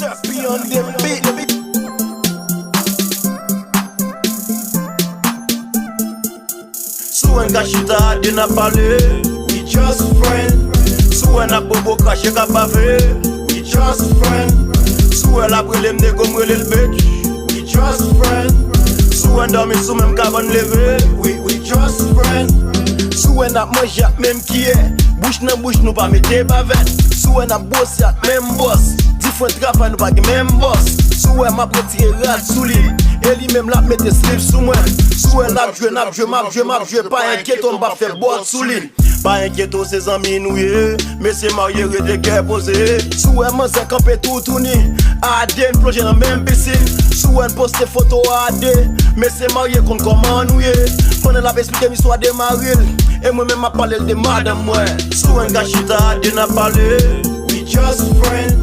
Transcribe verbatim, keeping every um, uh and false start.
Step beyond the beat. Sou wè n ka chita a de n ap pale. We just friend. Sou wè n ap bobo krache k ap bave. We just friend. Sou wè l ap rele m nego, m rele l bitch. We just friend. Sou wè n dòmi sou menm kabann leve. We, we just friend. Sou wè n ap manje ak menm kiyè. Bouch nan bouch nou pa mete bavèt. Sou wè n ap bwose ak menm bòs. Diferan travay nou pa gen menm bòs. Sou wè m ap retire rad sou li. E li menm l ap mete slip sou mwen. Sou wè l ap jwe, n ap jwe, m ap jwe, m ap jwe. Pa enkyete w, m p ap fè bòt sou li. Pa enkyete w, se zanmi nou ye. Mesye marye rete kè poze. Sou wè manzè kanpe toutouni. A de n plonje nan menm pisin. Sou wè n poste foto a de. Mesye marye konn kòman nou ye. Pandan l ap esplike m istwa de mari l. E mwen menm m ap pale l de madanm mwen. Sou wè n ka chita a de n ap pale. We just friend.